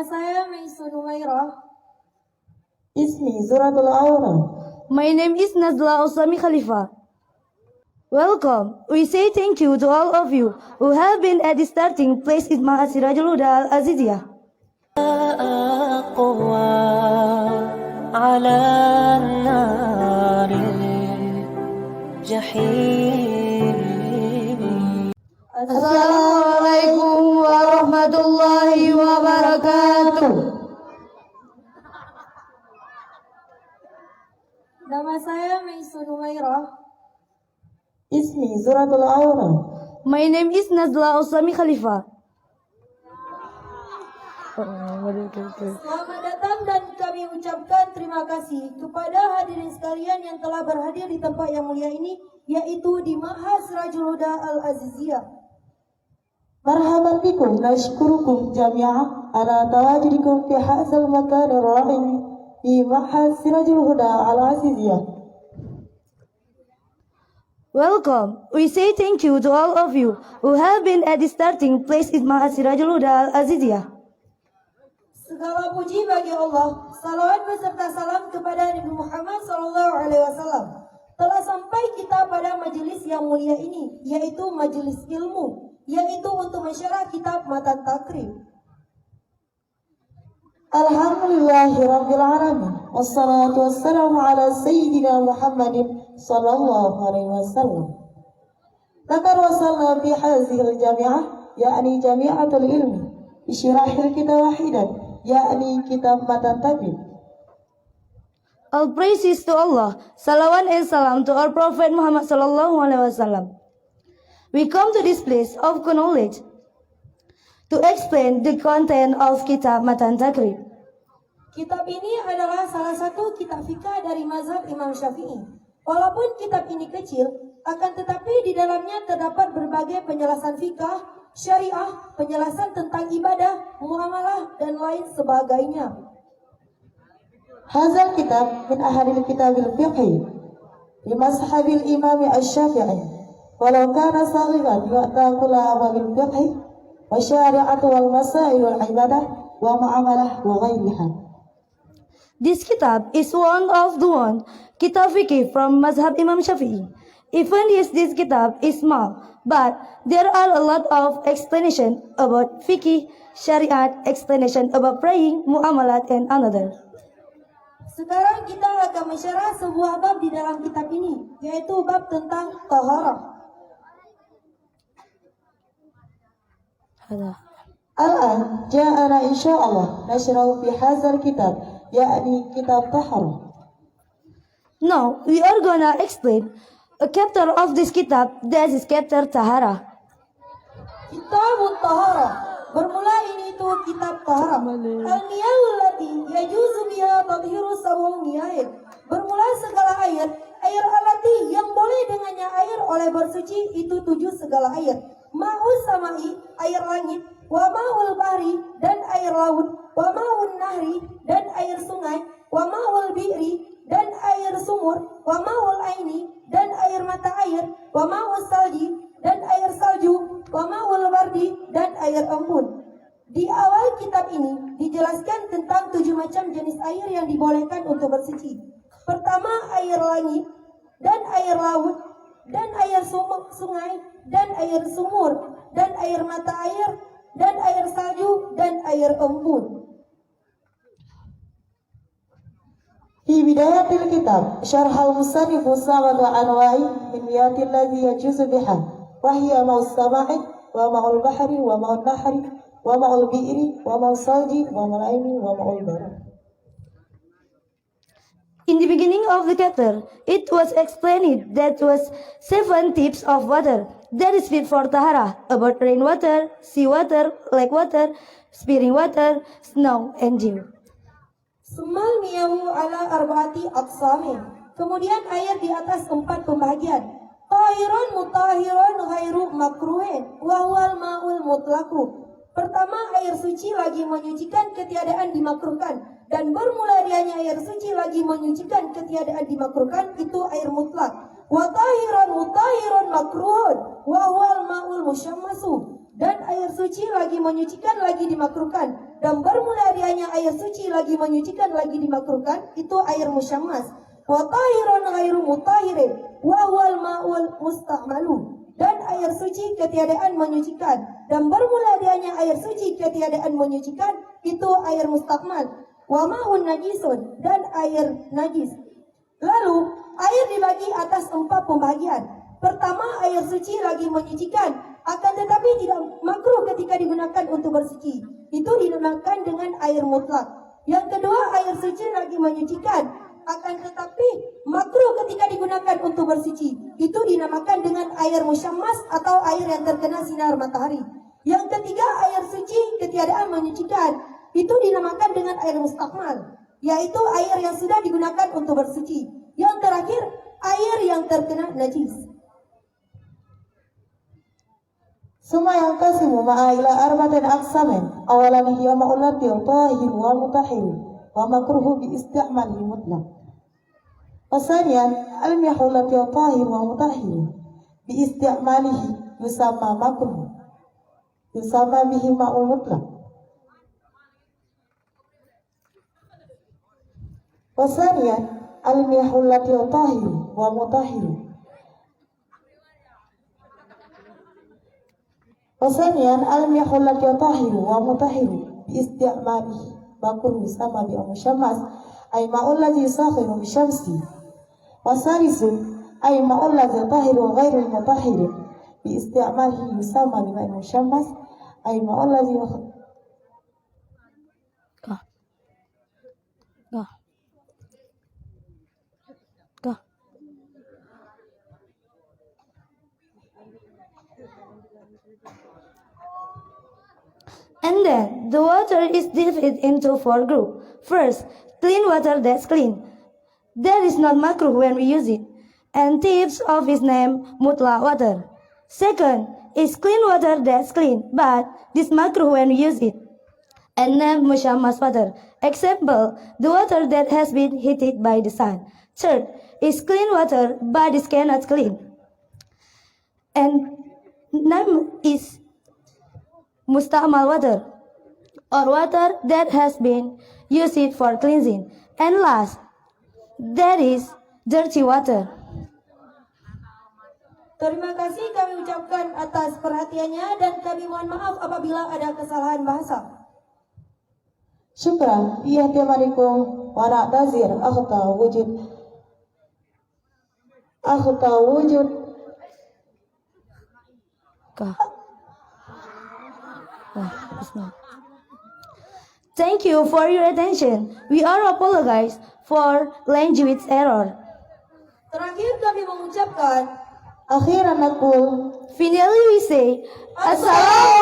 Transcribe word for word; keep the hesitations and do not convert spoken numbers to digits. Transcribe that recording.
Saya Maisun Humairah. Ismi Zuratul Aura. My name is Nazla Usami Khalifa. Welcome. We say thank you to all of you who have been at the starting place in Ma'had Sirajul Huda Al-Aziziyah. أقوى على النار الجحيم. Assalamualaikum warahmatullahi wabarakatuh. Nama saya Maisun Humairah. Ismi Zuratul Aura. My name is Nazla Usami Khalifa. Selamat datang dan kami ucapkan terima kasih kepada hadirin sekalian yang telah berhadir di tempat yang mulia ini, yaitu di Ma'had Sirajul Huda Al-Aziziyah. مرحبا بكم، نشكركم جميعا على تواجدكم في هذا المكان الرائع في معهد سراج الهدى العزيزية. Welcome. We say thank you to all of you who have been at the starting place in Ma'had Sirajul Huda Al-Aziziyah. Segala puji bagi Allah, salawat beserta salam kepada Nabi Muhammad sallallahu alaihi wasallam. Telah sampai kita pada majelis yang mulia ini, yaitu majelis ilmu, yaitu untuk mensyarah kitab Matan Takrib. الحمد لله رب العالمين، والصلاة والسلام على سيدنا محمد صلى الله عليه وسلم. لقد وصلنا في هذه الجامعة، يعني جامعة العلم، بشرح الكتاب واحدا، يعني كتاب متن تبيين. All praises to Allah, salawat and salam to our Prophet Muhammad sallallahu alaihi wasallam. We come to this place of knowledge to explain the content of Kitab Matan Takrib. Kitab ini adalah salah satu kitab fikah dari mazhab Imam Syafi'i. Walaupun kitab ini kecil, akan tetapi di dalamnya terdapat berbagai penjelasan fikah, syariah, penjelasan tentang ibadah, muamalah, dan lain sebagainya. هذا الكتاب من أحد الكتب الفقهي لمذهب الإمام الشافعي، ولو كان صغيرا يؤتى كل أبواب الفقه والشريعة والمسائل والعبادة والمعاملة وغيرها. This kitab is one of the one kitab fikih from mazhab Imam Shafi'i. Even if this kitab is small, but there are a lot of explanation about fikih, syariat, explanation about praying, muamalat, and another. Sekarang kita akan mensyarah sebuah bab di dalam kitab ini, yaitu bab tentang taharah. الآن جاءنا إن شاء الله نشرح في هذا الكتاب، يعني كتاب طهارة. Now we are gonna explain a chapter of this kitab, that is chapter Taharah. Kitab Taharah. Bermula ini itu kitab Taharah. Al-miyahul lati yajuzu biha tadhiru sab'u miyahil. Bermula segala air, air alati yang boleh dengannya air oleh bersuci itu tujuh segala air. Ma'us sama'i, air langit, wa ma'ul bahri, dan air laut, wa ma'un nahri, dan air sungai, wa ma'ul bi'ri, dan air sumur, wa ma'ul aini, dan air mata air, wa ma'us salji, dan air salju, wa ma'ul bardi, dan air embun. Di awal kitab ini dijelaskan tentang tujuh macam jenis air yang dibolehkan untuk bersuci. Pertama, air langit, dan air laut, dan air sumur, sungai, dan air sumur, dan air mata air, dan air salju, dan air embun. في بداية الكتاب شرح المصنف سبعة أنواع من مياه التي يجوز بها، وهي ماء السماء، وماء البحر، وماء النهر، وماء البئر، وماء الثلج، وماء العين، وماء البرد. In the beginning of the chapter, it was explained that was seven types of water that is fit for tahara, about rainwater, sea water, lake water, spring water, snow, and dew. Summal miyahu ala arba'ati aqsamin. Kemudian air di atas empat pembahagian. Tahirun mutahirun ghairu makruhin, wa huwal ma'ul mutlaqu. Pertama, air suci lagi menyucikan ketiadaan dimakruhkan, dan bermula dianya air suci lagi menyucikan ketiadaan dimakruhkan, itu air mutlak. Wa tahirun mutahirun makruhun, wa huwal ma'ul musyammasu. Dan air suci lagi menyucikan lagi dimakruhkan, dan bermula Air suci lagi menyucikan lagi dimakruhkan, itu air musyammas. Wa tahirun ghairu mutahirin, wa huwal ma'ul musta'malu. Dan air suci ketiadaan menyucikan, dan bermula dianya air suci ketiadaan menyucikan, itu air musta'mal. Wa ma'un najisun, dan air najis. Lalu, air dibagi atas empat pembahagian. Pertama, air suci lagi menyucikan, akan tetapi tidak makruh ketika digunakan untuk bersuci. Itu dinamakan dengan air mutlak. Yang kedua, air suci lagi menyucikan, akan tetapi makruh ketika digunakan untuk bersuci. Itu dinamakan dengan air musyammas atau air yang terkena sinar matahari. Yang ketiga, air suci ketiadaan menyucikan. Itu dinamakan dengan air mustakmal, yaitu air yang sudah digunakan untuk bersuci. Yang terakhir, air yang terkena najis. Summa yanqasimu ma'a ila arba'atin aqsamin. Awalan hiya ma'ul lati tahiru wa mutahiru wa makruhu bi isti'malihi mutlaq. Wa saniyan, al-miyahul lati tahiru wa mutahiru bi isti'malihi yusamma makruh. Yusamma bihi ma'ul mutlaq. Wa saniyan, al-miyahul lati tahiru wa mutahiru. Wa saniyan, al-miyahul lati tahiru wa mutahiru bi isti'malihi makruh yusamma bi musyammas, ay ma'ul ladzi yusakhiru bi syamsi. Wa salisu, ay ma'ul ladzi tahiru ghairu mutahirin bi isti'malihi yusamma bi ma'in musyammas, ay ma'ul ladzi Go. Go. And then the water is divided into four groups. First, clean water that's clean. That is not makruh when we use it, and tips of its name mutlaq water. Second, is clean water that's clean, but this makruh when we use it, and name musyammas water. Example, the water that has been heated by the sun. Third, is clean water, but is cannot clean. And name is musta'mal water, or water that has been used for cleansing. And last, there is dirty water. Terima kasih kami ucapkan atas perhatiannya dan kami mohon maaf apabila ada kesalahan bahasa. Syukran. Bi ihtimalikum wa na'tazir akhta wujud. Akhta wujud. Ka. Ah, it's not. Thank you for your attention. We are apologize for language error. Terakhir kami mengucapkan, akhiran naqul, finally we say, Assalamualaikum.